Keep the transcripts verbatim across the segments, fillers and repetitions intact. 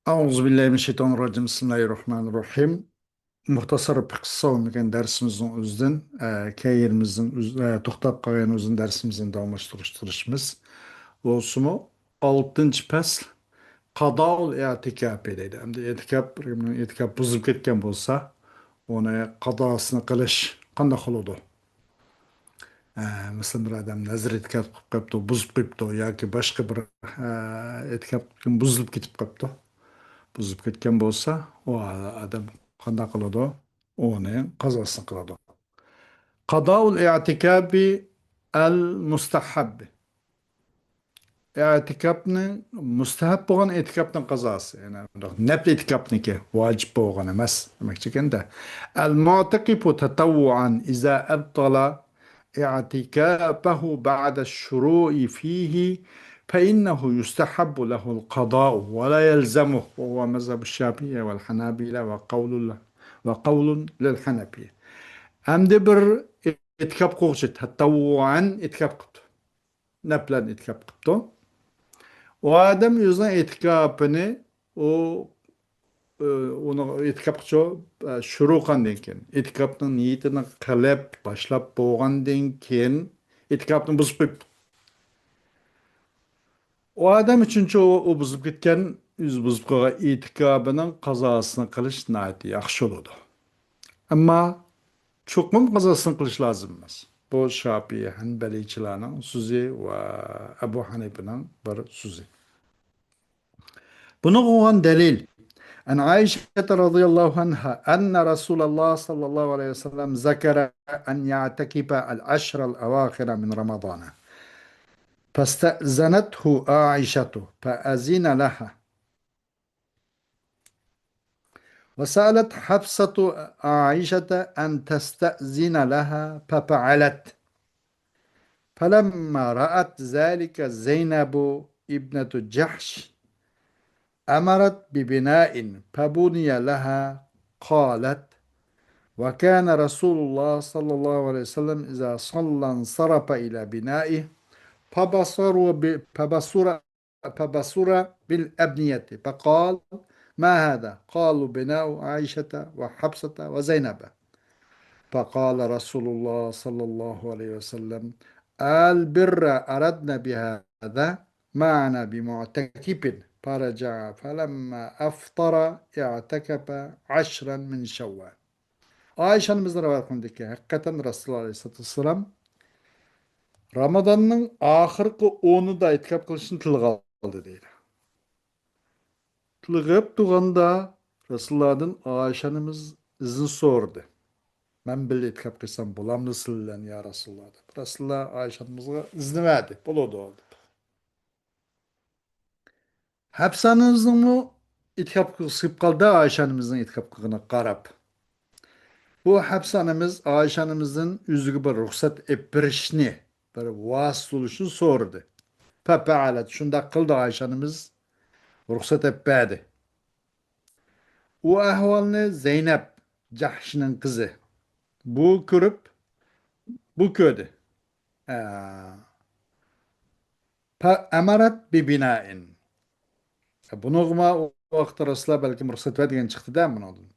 أعوذ بالله من الشيطان الرجيم. بسم الله الرحمن الرحيم. مۇختەسەر پىقىھ سەۋمىكەن دەرسىمىزنىڭ ئۆزىدىن، ئە، كەينىمىزنىڭ ئۆز-، ئە، توختاپ قالغان ئۆزىدىن دەرسىمىزنى داۋاملاشتۇرۇشىمىز بولسىمۇ، ئالتىنچى پەسىل، قاداۋۇل ئېتىكاپى دەيدۇ. ئەمدى ئېتىكاپ، ئېتىكاپ بۇزۇلۇپ كەتكەن بولسا، ئۇنى قازاسىنى قىلىش قانداق بولىدۇ؟ ئە، مەسىلەن، بىر ئادەم نەزىر ئېتىكاپ قىلىپ قاپتۇ، بۇزۇپ قويۇپتۇ ياكى باشقا بىر، ئە، ئېتىكاپ بۇزۇلۇپ كېتىپ قاپتۇ. بۇزۇلۇپ كەتكەن بولسا، ئۇ ئادەم قانداق قىلىدۇ؟ ئۇنى قازاسىنى قىلىدۇ. قاداۋۇل ئېتىكاپى ئەل مۇستەھەببى. ئېتىكاپنىڭ، مۇستەھەب بولغان ئېتىكاپنىڭ قازاسى، يەنى نەپلى ئېتىكاپنىڭكى، ۋاجىپ بولغان ئەمەس دېمەكچى ئىكەندە. المعتكف تطوعا إذا أبطل اعتكافه بعد الشروع فيه فإنه يستحب له القضاء ولا يلزمه، وهو مذهب الشافعية والحنابلة وقول، وقول للحنفية. ئەمدى بىر ئېتىكاپ قىلغۇچى تەتەۋۋۇئەن ئېتىكاپ قىپتۇ. نەپلەن ئېتىكاپ قىپتۇ. ئۇ ئادەم ئۆزىنىڭ ئېتىكاپىنى، ئۇ، ئۇنىڭ ئېتىكاپقىچۇ شۇرۇ قىلغاندىن كېيىن، ئېتىكاپنىڭ نىيىتىنى قىلىپ باشلاپ بولغاندىن كېيىن، ئېتىكاپنى بۇزۇپ قويۇپتۇ. ئۇ ئادەم ئۈچۈنچۇ ئۇ، ئۇ بۇزۇپ كەتكەن، ئۆزى بۇزۇپ قويغان ئېتىكاپىنىڭ قازاسىنى قىلىش ناھايىتى ياخشى بولىدۇ. ئەمما چوقۇم قازاسىنى قىلىش لازىم ئەمەس. بۇ شاپىئىي، ھەنبەلىيچىلارنىڭ سۆزى ۋە ئەبۇ ھەنىپىنىڭ بىر سۆزى. بۇنىڭغا بولغان دەلىل، عن عائشة رضي الله عنها أن رسول الله صلى الله عليه وسلم ذكر أن يعتكف العشر الأواخر من رمضان، فاستأذنته عائشة فأذن لها، وسألت حفصة عائشة أن تستأذن لها ففعلت، فلما رأت ذلك زينب ابنة جحش أمرت ببناء فبني لها، قالت: وكان رسول الله صلى الله عليه وسلم إذا صلى انصرف إلى بنائه فبصر ب-، فبصر فبصر بالأبنية فقال: ما هذا؟ قالوا: بناء عائشة وحفصة وزينب. فقال رسول الله صلى الله عليه وسلم: البر أردنا بهذا، ما أنا بمعتكف. فرجع فلما أفطر اعتكف عشرا من شوال. ئائىشە ئانىمىزدىن رىۋايەت قىلىندىكى، ھەقىقەتەن رەسۇلۇللاھ ئەلەيھىسسالاتۇ ۋەسسالام رامازاننىڭ ئاخىرقى ئونىدا ئېتىكاپ قىلىشنى تىلغا ئالدى دەيدۇ. تىلغا ئېلىپ تۇرغاندا رەسۇلۇللاھدىن ئائىشە ئانىمىز ئىزىن سورىدى. مەن بىللە ئېتىكاپ قىلسام بولامدۇ سىلەر بىلەن يا رەسۇلۇللاھ دەپ. رەسۇلۇللاھ ئائىشە ئانىمىزغا ئىزنى بەردى. بولىدۇ دەپ. ھەپسە ئانىمىزنىڭمۇ ئېتىكاپ قىلغۇسى كېلىپ قالدى، ئائىشە ئانىمىزنىڭ ئېتىكاپ قىلغىنىغا قاراپ. بۇ ھەپسە ئانىمىز ئائىشە ئانىمىزدىن ئۆزىگە بىر رۇخسەت ئېلىپ بېرىشنى، بىر ۋاسىتە بولۇشنى سورىدى. فەپەئەلەت، شۇنداق قىلدى، ئائىشە ئانىمىز رۇخسەت ئېلىپ بەردى. ئۇ ئەھۋالنى زەينەپ، جەھشنىڭ قىزى، بۇ كۆرۈپ، بۇ كۆردى. ئە، فەئەمەرەت بىبىنائىن. بۇنىڭغىمۇ ئۇ ۋاقىتتا رەسۇلۇللاھ بەلكىم رۇخسەت بەر دېگەن چىقتى-دە بۇنىڭدىن.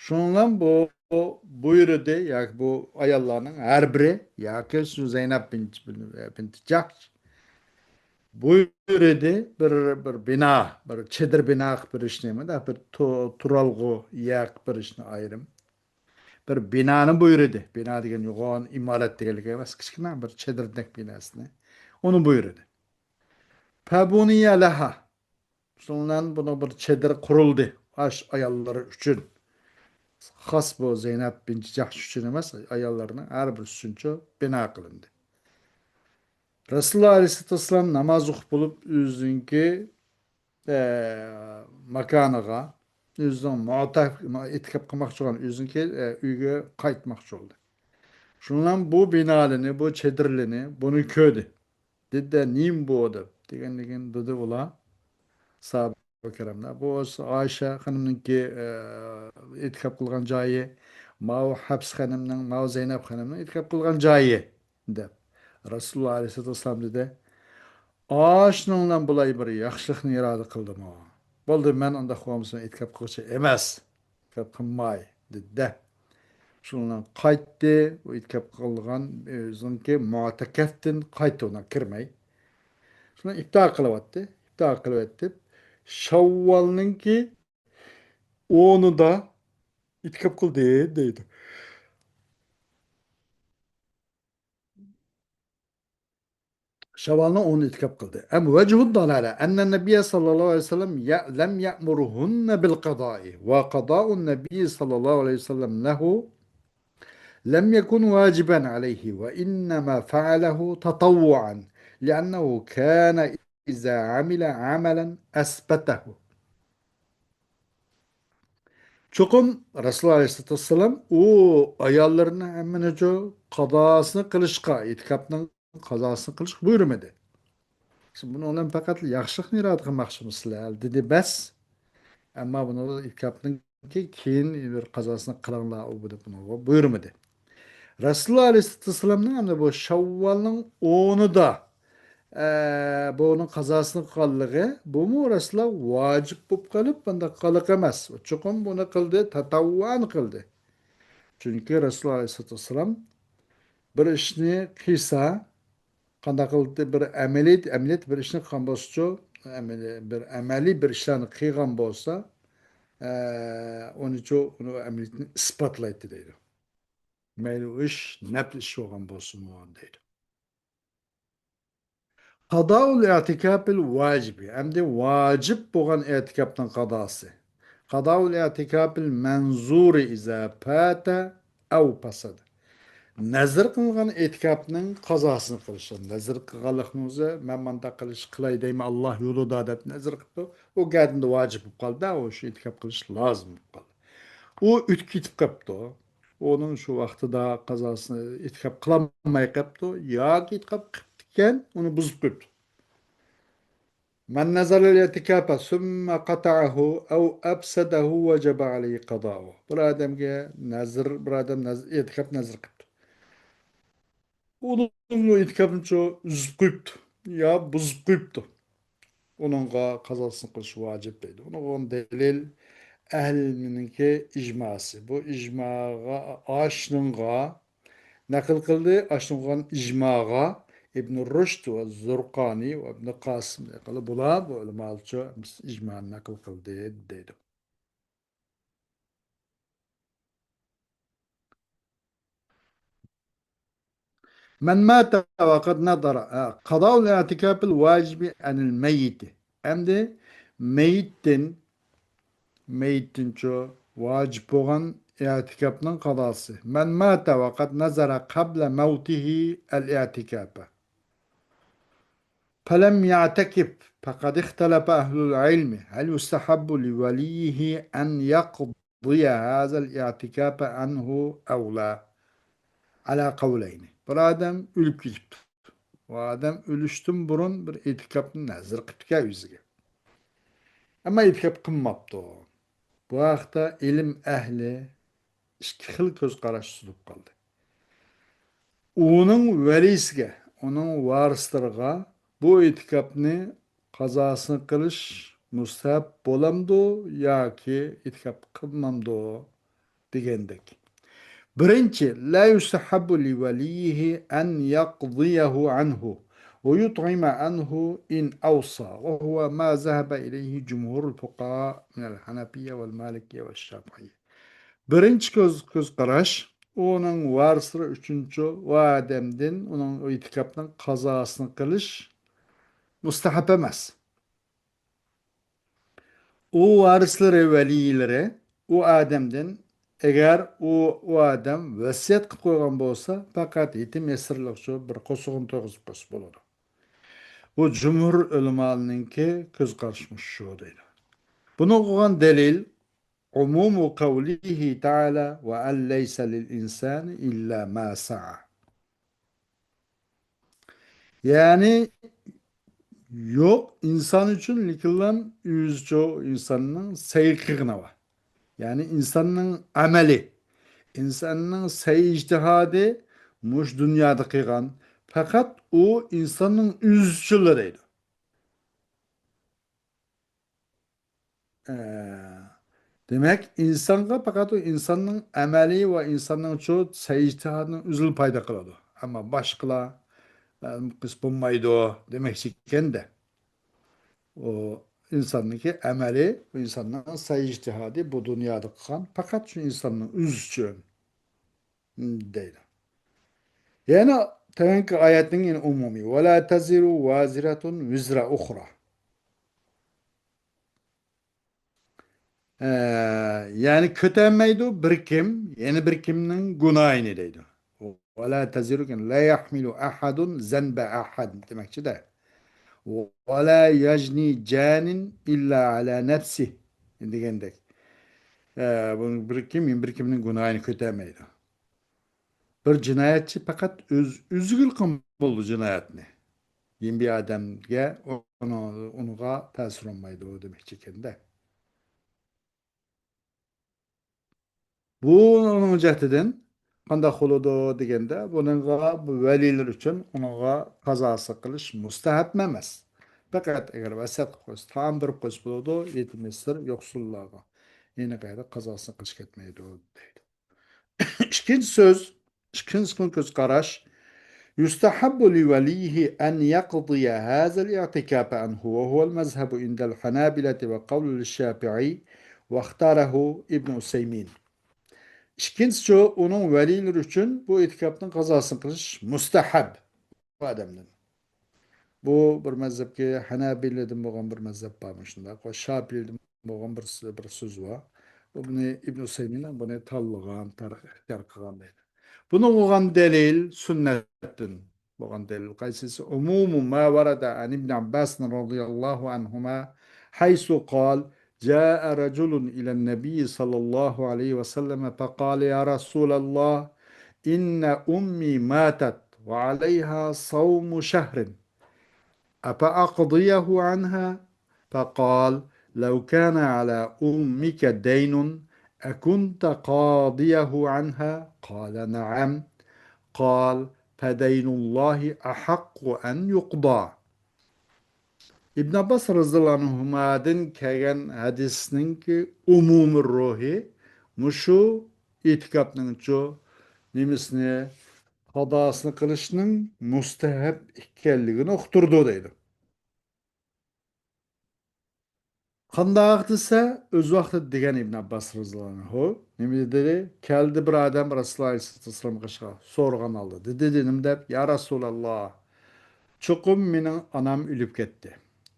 شۇنىڭ بىلەن بۇ بۇيرۇدى، ياكى بۇ ئاياللارنىڭ ھەر بىرى، ياكى شۇ زەينەپ بىنت، بىنت جەھش بۇيرۇدى بىر، بىر بىنا، بىر چېدىر بىنا قىلىپ بېرىشنى، مۇنداق بىر تو-، تۇرالغۇ يەر قىلىپ بېرىشنى ئايرىم. بىر بىنانى بۇيرۇدى. بىنا دېگەن يوغان ئىمارەت دېگەنلىك ئەمەس، كىچىككىنە بىر چېدىردەك بىناسىنى. ئۇنى بۇيرۇدى. فەبۇنىيە لەھا. شۇنىڭ بىلەن بۇنىڭ بىر چېدىر قۇرۇلدى. ئاش ئاياللىرى ئۈچۈن. خاس بۇ زەينەپ بىنت جەھش ئۈچۈن ئەمەس، ئاياللىرىنىڭ ھەر بىرسى ئۈچۈنچۇ بىنا قىلىندى. رەسۇلۇللاھ ئەلەيھىسسالاتۇ ۋەسسالام ناماز ئوقۇپ بولۇپ، ئۆزىنىڭكى، ئە، ماكانىغا، ئۆزىنىڭ مۇئتەك-، ئېتىكاپ قىلماقچى بولغان ئۆزىنىڭكى، ئە، ئۆيىگە قايتماقچى بولدى. شۇنىڭ بىلەن بۇ بىنالىنى، بۇ چېدىرلىنى، بۇنى كۆردى. دېدى، نېمە بۇ دەپ. دېگەندىن كېيىن دېدى ئۇلار، ساھابە كىراملار، بۇ ئائىشە خانىمنىڭكى، ئە، ئېتىكاپ قىلغان جايى، ماۋۇ ھەپسە خانىمنىڭ، ماۋۇ زەينەپ خانىمنىڭ ئېتىكاپ قىلغان جايى، دەپ. رەسۇلۇللاھ ئەلەيھىسسالاتۇ ۋەسسالام دېدى، ئاشۇنىڭ بىلەن بۇلار بىر ياخشىلىقنى ئىرادە قىلدىمۇ؟ بولدى، مەن ئۇنداق بولمىسۇن، ئېتىكاپ قىلغۇچى ئەمەس. ئېتىكاپ قىلماي، دېدى-دە. شۇنىڭ بىلەن قايتتى. ئۇ ئېتىكاپ قىلغان ئۆزىنىڭكى مۇئتەكەپتىن قايتتى، ئۇنىڭ كىرمەي. شۇنى ئىپتا قىلىۋەتتى. ئىپتا قىلىۋەتتى. شاۋۋالنىڭكى ئونىدا ئېتىكاپ قىلدى، دەيدۇ. شاۋۋالنىڭ ئونىدا ئېتىكاپ قىلدى. ئەم ۋەجھۇد دالالە، ئەننە نەبىيە ساللاللاھۇ ئەلەيھى ۋەسەللەم يە-، لەم يەمۇرھۇننە بىل قادائى، ۋە قادائۇن نەبىي ساللاللاھۇ ئەلەيھى ۋەسەللەم لەھۇ لەم يەكۇن ۋاجىبەن ئەلەيھى، ۋە ئىننەمە فەئەلەھۇ تەتەۋۋۇئەن، لىئەننەھۇ كانە ئىزا ئەمىلە ئەمەلەن ئەسبەتەھۇ. چوقۇم رەسۇلۇللاھ ئەلەيھىسسالاتۇ ۋەسسالام ئۇ ئاياللىرىنى ھەممىنىچۇ قازاسىنى قىلىشقا، ئېتىكاپنىڭ قازاسىنى قىلىشقا بۇيرۇمىدى. سىز بۇنىڭ بىلەن پەقەت ياخشىلىقنى ئىرادە قىلماقچىمۇسىلەر؟ دېدى، بەس. ئەمما بۇنىڭدا ئېتىكاپنىڭكى كېيىن بىر قازاسىنى قىلىڭلار، ئۇ دەپ بۇنىڭغا بۇيرۇمىدى. رەسۇلۇللاھ ئەلەيھىسسالاتۇ ۋەسسالامنىڭ ئەمدى بۇ شاۋۋالنىڭ ئونىدا، ئە، بۇنىڭ قازاسىنى قىلغانلىقى، بۇمۇ رەسۇلۇللاھ ۋاجىپ بولۇپ قېلىپ، بۇنداق قىلىق ئەمەس. چوقۇم بۇنى قىلدى، تەتەۋۋۇئەن قىلدى. چۈنكى رەسۇلۇللاھ ئەلەيھىسسالاتۇ ۋەسسالام بىر ئىشنى قىلسا، قانداق قىلدى؟ بىر ئەمەلىي، ئەمەلىيەت بىر ئىشنى قىلغان بولسىچۇ، ئەمەلىي، بىر ئەمەلىي بىر ئىشلارنى قىلغان بولسا، ئە، ئۇنىچۇ، ئۇنى ئەمەلىيەتنى ئىسپاتلايتتى دەيدۇ. مەيلى ئۇ ئىش نەپلى ئىش بولغان بولسۇنمۇ دەيدۇ. قادائۇل ئەتىكاپىل ۋاجىبى، ئەمدى ۋاجىپ بولغان ئەتىكاپنىڭ قازاسى. قادائۇل ئەتىكاپىل مەنزۇرى ئىزا پاتە ئەۋ پەسەدە. نەزىر قىلغان ئېتىكاپنىڭ قازاسىنى قىلىش. نەزىر قىلغانلىقنىڭ ئۆزى، مەن مانداق قىلىش، قىلاي دەيمەن، ئاللاھ يولىدا دەپ نەزىر قىپتۇ. ئۇ گەردىنىدە ۋاجىپ بولۇپ قالدى، ئۇ شۇ ئېتىكاپ قىلىش لازىم بولۇپ قالدى. ئۇ ئۆتۈپ كېتىپ قاپتۇ. ئۇنىڭ شۇ ۋاقتىدا قازاسىنى ئېتىكاپ قىلالماي قاپتۇ ياكى ئېتىكاپ قىپتىكەن، ئۇنى بۇزۇپ قويۇپتۇ. مەن نەزەرەل ئېتىكاپە سۈممە قەتەئەھۇ ئەۋ ئەپسەدەھۇ ۋەجەبە ئەلەيھى قەدائۇ. بىر ئادەمگە نەزىر، بىر ئادەم نەز-، ئېتىكاپ نەزىر قىپتۇ. ئۇنىڭ ئېتىكاپنىچۇ ئۈزۈپ قويۇپتۇ يا بۇزۇپ قويۇپتۇ. ئۇنىڭغا قازاسىنى قىلىش ۋاجىپ دەيدۇ. ئۇنىڭغا دەلىل ئەھلى ئىلمىنىڭكى ئىجماسى. بۇ ئىجماغا، ئاشۇنىڭغا نەقىل قىلدى، ئاشۇنىڭغا ئىجماغا ئىبن رۇشد ۋە زۇرقانى ۋە ئىبن قاسىم، بۇلار بۇ ئۆلىمالارچۇ ئىجمانى نەقىل قىلدى دەيدۇ. مەن ماتە ۋەقەد نەزەرە، ھە، قەدائۇل ئەتىكاپىل ۋاجىبى ئەنىل مەييىتى. ئەمدى مەييىتتىن، مەييىتتىنچۇ ۋاجىپ بولغان ئەتىكاپنىڭ قازاسى. مەن ماتە ۋەقەد نەزەرە قەبلە مەۋتىھى ئەل ئەتىكاپە. فلم يعتكف فقد اختلف أهل العلم هل يستحب لوليه أن يقضي هذا الاعتكاف عنه أو لا على قولين. بىر ئادەم ئۆلۈپ كېتىپتۇ. ئۇ ئادەم ئۆلۈشتىن بۇرۇن بىر ئېتىكاپنى نەزىر قىپتىكەن ئۆزىگە. ئەمما ئېتىكاپ قىلماپتۇ. بۇ ھەقتە ئىلىم ئەھلى ئىككى خىل كۆز قاراش تۇتۇپ قالدى. ئۇنىڭ ۋەلىسىگە، ئۇنىڭ ۋارىسلىرىغا بۇ ئېتىكاپنى قازاسىنى قىلىش مۇستەھەب بولامدۇ ياكى ئېتىكاپ قىلمامدۇ دېگەندەك. بىرىنچى، لا يستحب لوليه أن يقضيه عنه ويطعم عنه إن أوصى، وهو ما ذهب إليه جمهور الفقهاء من الحنفية والمالكية والشافعية. بىرىنچى كۆز، كۆز قاراش، ئۇنىڭ ۋارىسلىرى ئۈچۈنچۇ ئۇ ئادەمدىن ئۇنىڭ ئېتىكاپنىڭ قازاسىنى قىلىش مۇستەھەب ئەمەس. ئۇ ۋارىسلىرى، ۋەلىيلىرى ئۇ ئادەمدىن، ئەگەر ئۇ، ئۇ ئادەم ۋەسىيەت قىلىپ قويغان بولسا، پەقەت يېتىم يېسىرلىقچۇ بىر قورسىقىنى تويغۇزۇپ قويسا بولىدۇ. بۇ جۇمھۇر ئۆلىمالىرىنىڭكى كۆز قارىشى مۇشۇ دەيدۇ. بۇنىڭغا قىلغان دەلىل، ئومۇمۇ قەۋلىھى تەئالە ۋە ئەن لەيسە لىل ئىنسانى ئىللا ما سەئە. يەنى يوق ئىنسان ئۈچۈن، لېكىنلا ئۆزىچۇ ئىنساننىڭ سەي قىلغىنى بار. يەنى ئىنساننىڭ ئەمەلى، ئىنساننىڭ سەي ئىجتىھادى مۇشۇ دۇنيادا قىلغان، پەقەت ئۇ ئىنساننىڭ ئۆزىچۇلا دەيدۇ. ئە، دېمەك، ئىنسانغا پەقەت ئۇ ئىنساننىڭ ئەمەلى ۋە ئىنساننىڭ شۇ سەي-ئىجتىھادىنىڭ ئۆزىلا پايدا قىلىدۇ. ئەمما باشقىلار، ئە، قىس بولمايدۇ دېمەكچى ئىكەن-دە. ئۇ ئىنساننىڭكى ئەمەلى، ئىنساننىڭ سەي-ئىجتىھادى بۇ دۇنيادا قىلغان پەقەت شۇ ئىنساننىڭ ئۆزى ئۈچۈن دەيدۇ. يەنە تۆۋەنكى ئايەتنىڭ يەنە ئومۇمىي. ولا تزر وازرة وزر أخرى. ئە، يەنى كۆتەرمەيدۇ بىر كىم يەنە بىر كىمنىڭ گۇناھىنى دەيدۇ. ولا تزر، لا يحمل أحد ذنب أحد دېمەكچىدە. ولا يجني جان إلا على نفسه دېگەندەك. ئە، بۇ بىر كىم بىر كىمنىڭ گۇناھىنى كۆتەرمەيدۇ. بىر جىنايەتچى پەقەت ئۆز، ئۆزىگىلا قىلغان بولىدۇ جىنايەتنى. يەنە بىر ئادەمگە ئۇنىڭ، ئۇنىڭغا تەسىر بولمايدۇ دېمەكچى ئىكەن-دە. بۇ ئۇنىڭ جەھىتىدىن قانداق بولىدۇ دېگەندە، بۇنىڭغا، بۇ ۋەلىيلەر ئۈچۈن ئۇنىڭغا قازاسى قىلىش مۇستەھەبمۇ ئەمەس. پەقەت ئەگەر ۋەسىيەت قىلىپ قويسا، تائام بېرىپ قويسا بولىدۇ، يېتىم يېسىر، يوقسۇللارغا. يەنە قايدا قازاسى قىلىش كەتمەيدۇ دەيدۇ. ئىككىنچى سۆز، ئىككىنچى كۆز قاراش. يستحب لوليه أن يقضي هذا الاعتكاف عنه، وهو المذهب عند الحنابلة وقول للشافعي واختاره ابن عثيمين. ئىككىنچىسى، ئۇنىڭ ۋەلىيلىرى ئۈچۈن بۇ ئېتىكاپنىڭ قازاسىنى قىلىش مۇستەھەب بۇ ئادەمدىن. بۇ بىر مەزھەپكە، ھەنەبىلىدىن بولغان بىر مەزھەپ بار مۇشۇنداق، ۋە شاپىئىدىن بولغان بىر، بىر سۆز بار. بۇنى ئىبن ئۇسەيمىن بۇنى تاللىغان، تەر-، ئىختىيار قىلغان دەيدۇ. بۇنىڭغا بولغان دەلىل سۈننەتتىن بولغان دەلىل قايسىسى؟ عموم ما ورد عن ابن عباس رضي الله عنهما حيث قال: جاء رجل إلى النبي صلى الله عليه وسلم فقال: يا رسول الله، إن أمي ماتت وعليها صوم شهر، أفأقضيه عنها؟ فقال: لو كان على أمك دين أكنت قاضيه عنها؟ قال: نعم. قال: فدين الله أحق أن يقضى. ئىبن ئابباس رەزىياللاھۇ ئەنھۇمادىن كەلگەن ھەدىسنىڭكى ئومۇمىي روھى مۇشۇ ئېتىكاپنىڭچۇ نېمىسىنى، قازاسىنى قىلىشنىڭ مۇستەھەب ئىكەنلىكىنى ئۇقتۇرىدۇ دەيدۇ. قانداق دېسە، ئۆز ۋاقتىدا دېگەن ئىبن ئابباس رەزىياللاھۇ ئەنھۇ، نېمە دېدى؟ كەلدى بىر ئادەم رەسۇلۇللاھ ئەلەيھىسسالاتۇ ۋەسسالامغا سورىغان ھالدا. دېدى، دېدى، نېمە دەپ؟ يا رەسۇلاللاھ، چوقۇم مېنىڭ ئانام ئۆلۈپ كەتتى.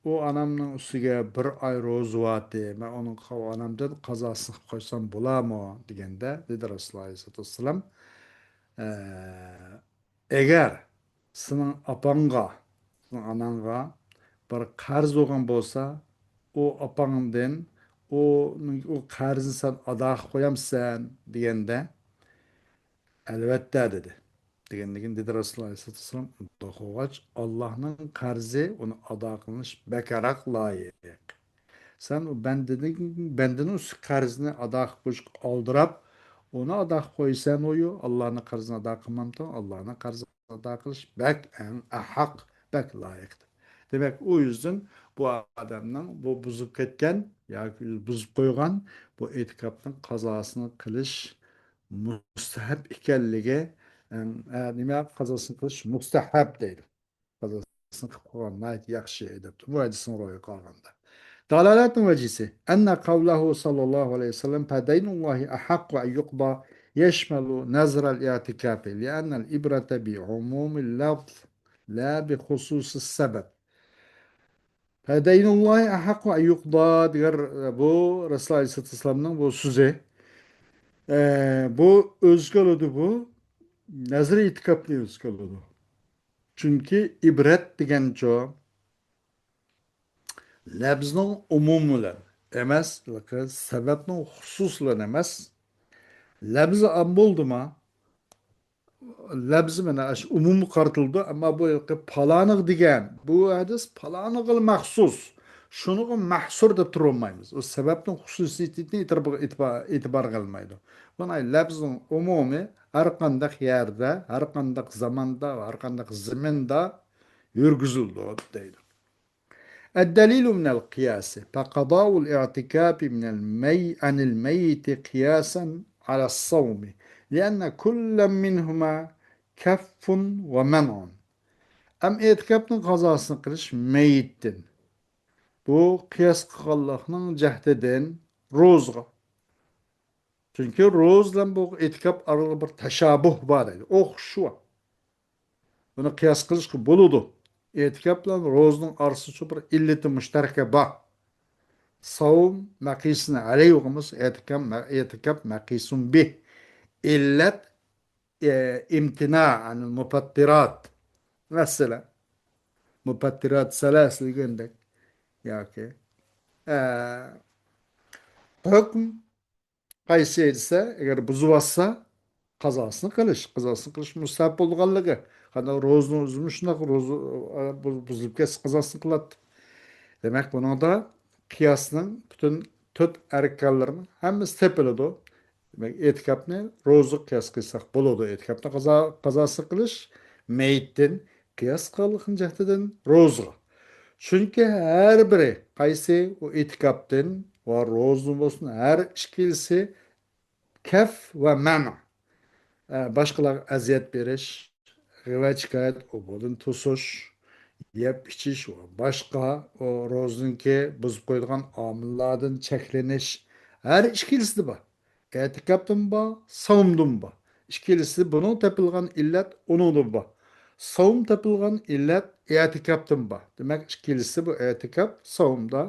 ئۇ ئانامنىڭ ئۈستىگە بىر ئاي روزا بارتى. مەن ئۇنىڭ، ئۇ ئانامدىن قازاسىنى قىلىپ قويسام بولارمۇ؟ دېگەندە، دېدى رەسۇلۇللاھ ئەلەيھىسسالاتۇ ۋەسسالام، ئە، ئەگەر سېنىڭ ئاپاڭغا، سېنىڭ ئاناڭغا بىر قەرز بولغان بولسا، ئۇ ئاپاڭدىن ئۇ، ئۇ قەرزنى سەن ئادا قىلىپ قويامسەن؟ دېگەندە، ئەلۋەتتە، دېدى. دېگەندىن كېيىن دېدى رەسۇلۇللاھ ئەلەيھىسسالاتۇ ۋەسسالام، ئۇنداق بولغاچ، ئاللاھنىڭ قەرزى، ئۇنى ئادا قىلىنىش بەكرەك لايىق. سەن ئۇ بەندىنىڭ، بەندىنىڭ ئۈستىدىكى قەرزىنى ئادا قىلىپ قويۇشقا ئالدىراپ، ئۇنى ئادا قىلىپ قويىسەن، ئۇيۇ، ئاللاھنىڭ قەرزىنى ئادا قىلمامتىڭ، ئاللاھنىڭ قەرزىنى ئادا قىلىش بەك ئەڭ ئەھەق، بەك لايىق. دېمەك، ئۇ يۈزدىن بۇ ئادەمنىڭ بۇ بۇزۇپ كەتكەن ياكى بۇزۇپ قويغان بۇ ئېتىكاپنىڭ قازاسىنى قىلىش مۇستەھەب ئىكەنلىكى، ئە، نېمە، قازاسىنى قىلىش مۇستەھەب دەيدۇ. قازاسىنى قىلىپ قويغان ناھايىتى ياخشى دەپتۇ. بۇ ھەدىسنىڭ روھىغا قارىغاندا. دالالەتنىڭ ۋەجىسى. أن قوله صلى الله عليه وسلم: فدين الله أحق أن يقضى يشمل نذر الاعتكاف، لأن العبرة بعموم اللفظ لا بخصوص السبب. فدين الله أحق أن يقضى دېگەن بۇ رەسۇلۇللاھ ئەلەيھىسسالاتۇ ۋەسسالامنىڭ بۇ سۆزى. ئە، بۇ ئۆزگە ئالىدۇ بۇ. نەزر ئېتىكاپنى ئۆزگە ئالىدۇ. چۈنكى ئىبرەت دېگەنچۇ، لەپزنىڭ ئومۇمى بىلەن ئەمەس، سەۋەبنىڭ خۇسۇسى بىلەن ئەمەس. لەپزى ئام بولدىما؟ لەپزى مانا ئاشۇ ئومۇمغا قارىتىلىدۇ، ئەمما بۇ ھېلىقى پالانىغا دېگەن، بۇ ھەدىس پالانىغىلا مەخسۇس، شۇنىڭغا مەھسۇر دەپ تۇرۇۋالمايمىز. ئۇ سەۋەبنىڭ خۇسۇسىيىتىنى ئېتىبار-، ئېتىبار-، ئېتىبارغا ئالمايدۇ. مانا لەپزنىڭ ئومۇمى ھەر قانداق يەردە، ھەر قانداق زاماندا، ھەر قانداق زېمىندا يۈرگۈزۈلىدۇ دەيدۇ. الدليل من القياس، فقضاء الاعتكاف من المي-، عن الميت قياسا على الصوم، لأن كلا منهما كف ومنع. ئەم ئېتىكاپنىڭ قازاسىنى قىلىش مەيىتتىن. بۇ قىياس قىلغانلىقنىڭ جەھتىدىن روزىغا. چۈنكى روزا بىلەن بۇ ئېتىكاپ ئارىلىقىدا بىر تەشابۇھ بار ئىدى. ئوخشىشى بار. بۇنى قىياس قىلىشقا بولىدۇ. ئېتىكاپ بىلەن روزىنىڭ ئارىسىدا بىر ئىللىتى مۇشتەرىكە بار. ساۋم مەقىسىن ئەلەيھىمۇس ئېتىكاپ، ئېتىكاپ مەقىسۇن بىھ. ئىللەت، ئە، ئىمتىنا ئەنىل مۇپەتتىرات. مەسىلەن، مۇپەتتىرات سەلەس دېگەندەك. ياكى، ئە، ھۆكۈم قايسى دېسە، ئەگەر بۇزۇۋاتسا، قازاسىنى قىلىش، قازاسىنى قىلىش مۇستەھەپ بولىدىغانلىقى. قانداق روزىنى ئۆزىمۇ شۇنداق روزا، ئە، بۇز-، بۇزۇلۇپ كەتسە قازاسىنى قىلاتتى. دېمەك، بۇنىڭدا قىياسنىڭ پۈتۈن تۆت ئەركانلىرىنىڭ ھەممىسى تېپىلىدۇ. دېمەك، ئېتىكاپنى روزىغا قىياس قىلساق بولىدۇ. ئېتىكاپنى قازا-، قازاسى قىلىش مەيىتتىن قىياس قىلغان جەھەتتىن روزىغا. چۈنكى ھەر بىرى قايسى ئۇ ئېتىكاپتىن ۋە روزىدىن بولسۇن، ھەر ئىككىلىسى كەف ۋە مەنئ. ئە، باشقىلارغا ئەزىيەت بېرىش، غەيۋە-شىكايەت، ئوبۇردىن توسۇش، يەپ ئىچىش ۋە باشقا، ئۇ روزىنىڭكى بۇزۇپ قويىدىغان ئامىللاردىن چەكلىنىش، ھەر ئىككىلىسىدە بار. ئېتىكاپتىمۇ بار، ساۋمدىمۇ بار. ئىككىلىسى بۇنىڭ تېپىلغان ئىللەت ئۇنىڭدىمۇ بار. ساۋم تېپىلغان ئىللەت ئېتىكاپتىمۇ بار. دېمەك، ئىككىلىسى بۇ ئېتىكاپ، ساۋمدا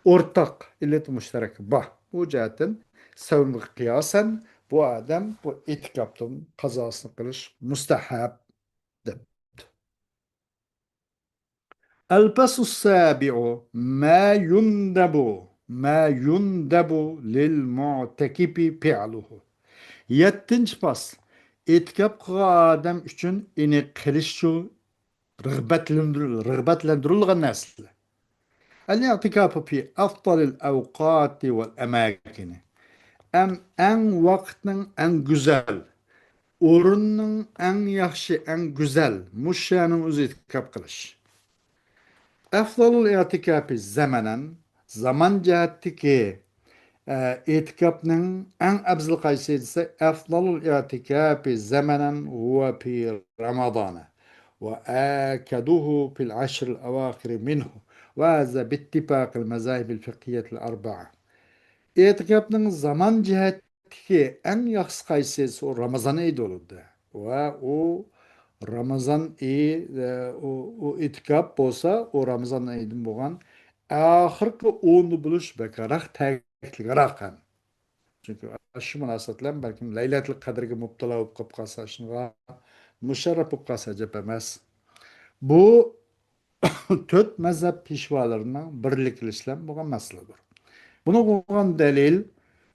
ئورتاق ئىللەت مۇشتەرەك بار. بۇ جەھەتتىن سەۋمگە قىياسەن بۇ ئادەم بۇ ئېتىكاپتىن قازاسىنى قىلىش مۇستەھەب دەپتۇ. الفصل السابع، ما يندب، ما يندب للمعتكف فعله. يەتتىنچى پاس، ئېتىكاپ قىلغان ئادەم ئۈچۈن ئېنى قىلىشچۇ رىغبەتلەندۈرۈل-، رىغبەتلەندۈرۈلگەن نەرسىلەر. الاعتكاف في أفضل الأوقات والأماكن. ئەم-، ئەڭ ۋاقىتنىڭ ئەڭ گۈزەل، ئورۇننىڭ ئەڭ ياخشى، ئەڭ گۈزەل، مۇشۇ يەرنىڭ ئۆزى ئېتىكاپ قىلىش. أفضل الاعتكاف زمنا، زامان جەھەتتىكى، ئە، ئېتىكاپنىڭ ئەڭ ئەپزىلى قايسى دېسە، أفضل الاعتكاف زمنا هو في رمضان، وآكده في العشر الأواخر منه، وهذا باتفاق المذاهب الفقهية الأربعة. ئېتىكاپنىڭ زامان جەھەت تىكى ئەڭ ياخشىسى قايسى دېسە، ئۇ رامىزان ئېيىدا بولىدۇ. ۋە ئۇ رامىزان ئېيى، ئە، ئۇ، ئۇ ئېتىكاپ بولسا، ئۇ رامىزان ئېيىدىن بولغان ئاخىرقى ئوندا بولۇش بەكرەك تەكلىكرەك ھەم. چۈنكى شۇ مۇناسىۋەت بىلەن بەلكىم لەيلەتۇل قەدىرگە مۇپتىلا بولۇپ قېلىپ قالسا، شۇنىڭغا مۇشەررەپ بولۇپ قالسا ئەجەب ئەمەس. بۇ تۆت مەزھەپ پېشۋالىرىنىڭ بىرلىكلىشىش بىلەن بولغان مەسىلىدۇر. بۇنىڭغا بولغان دەلىل،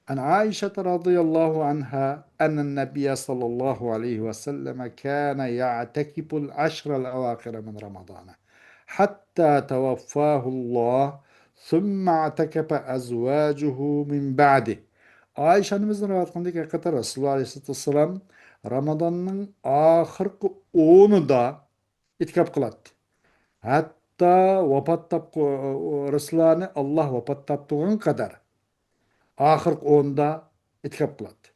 عن عائشة رضي الله عنها أن النبي صلى الله عليه وسلم كان يعتكف العشر الأواخر من رمضان حتى توفاه الله ثم اعتكف أزواجه من بعده. ئائىشە ئانىمىزدىن رىۋايەت قىلىنىدۇكى، ھەقىقەتەن رەسۇلۇللاھ ئەلەيھىسسالاتۇ ۋەسسالام رامىزاننىڭ ئاخىرقى ئونىدا ئېتىكاپ قىلاتتى. ھەتتا ۋاپات تاپقۇ-، رەسۇلۇللاھنى ئاللاھ ۋاپات تاپتۇرغان قەدەر ئاخىرقى ئوندا ئېتىكاپ قىلاتتى.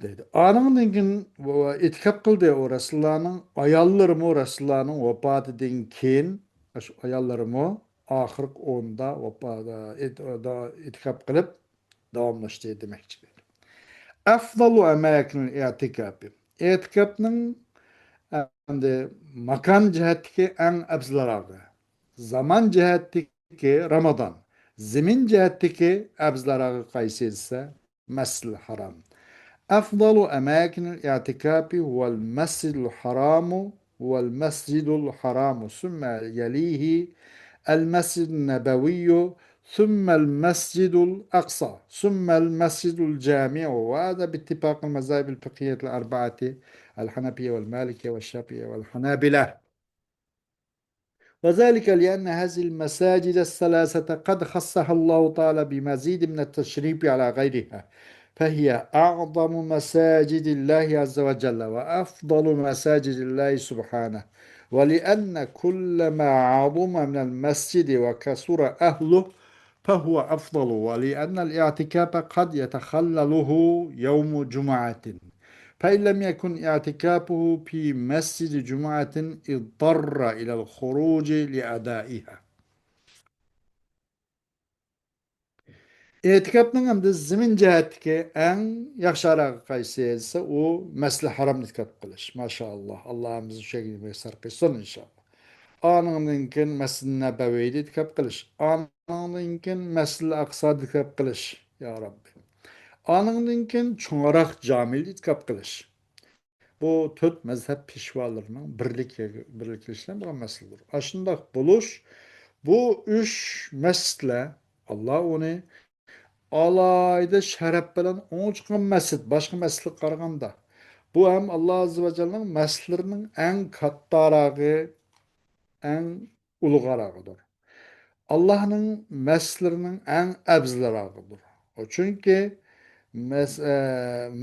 دەيدۇ. ئانىڭدىن كېيىن ئېتىكاپ قىلدى ئۇ رەسۇلۇللاھنىڭ ئاياللىرىمۇ رەسۇلۇللاھنىڭ ۋاپاتىدىن كېيىن، شۇ ئاياللىرىمۇ ئاخىرقى ئوندا ۋاپا-، ئېت-، ئېتىكاپ قىلىپ داۋاملاشتى دېمەكچى. أفضل أماكن الاعتكاف. ئېتىكاپنىڭ ئەمدى ماكان جەھەتتىكى ئەڭ ئەپزىلراقى، زامان جەھەتتىكى رامىزان، زېمىن جەھەتتىكى ئەپزىلراقى قايسى دېسە، مەسجىدىل ھارام. أفضل أماكن الاعتكاف هو المسجد الحرام، هو المسجد الحرام، ثم يليه المسجد النبوي، ثم المسجد الأقصى، ثم المسجد الجامع، وهذا باتفاق المذاهب الفقهية الأربعة، الحنفية والمالكية والشافعية والحنابلة. وذلك لأن هذه المساجد الثلاثة قد خصها الله تعالى بمزيد من التشريف على غيرها، فهي أعظم مساجد الله عز وجل وأفضل مساجد الله سبحانه. ولأن كلما عظم من المسجد وكثر أهله فهو أفضل، ولأن الاعتكاف قد يتخلله يوم جمعة، فإن لم يكن اعتكافه في مسجد جمعة اضطر إلى الخروج لأدائها. ئېتىكاپنىڭ ئەمدى زېمىن جەھەتتىكى ئەڭ ياخشى ئارالىقى قايسى دېسە، ئۇ مەسجىدىل ھارامدا ئېتىكاپ قىلىش. ماشائاللاھ، ئاللاھ ھەممىمىزنى شۇ يەرگە مۇيەسسەر قىلسۇن، ئىنشائاللاھ. ئانىڭدىن كېيىن مەسجىدىل نەبەۋىدە ئېتىكاپ قىلىش. ئانىڭدىن كېيىن مەسجىدىل ئەقسادا ئېتىكاپ قىلىش، يا رەببى. ئانىڭدىن كېيىن چوڭراق جامىدا ئېتىكاپ قىلىش. بۇ تۆت مەزھەپ پېشۋالىرىنىڭ بىرلىككە، بىرلىككە كېلىشىدىن بولغان مەسىلىدۇر. ئاشۇنداق بولۇش، بۇ ئۈچ مەسچىتلەر، ئاللا ئۇنى ئالاھىدە شەرەپ بىلەن ئوڭ چىققان مەسچىت، باشقا مەسچىتلەرگە قارىغاندا. بۇ ھەم ئاللا ئەززە ۋە جەللىنىڭ مەسچىتلىرىنىڭ ئەڭ كاتتاراقى، ئەڭ ئۇلۇغراقىدۇر. ئاللاھنىڭ مەسچىتلىرىنىڭ ئەڭ ئەۋزىلراقىدۇر. ئۇ چۈنكى مەس-، ئە،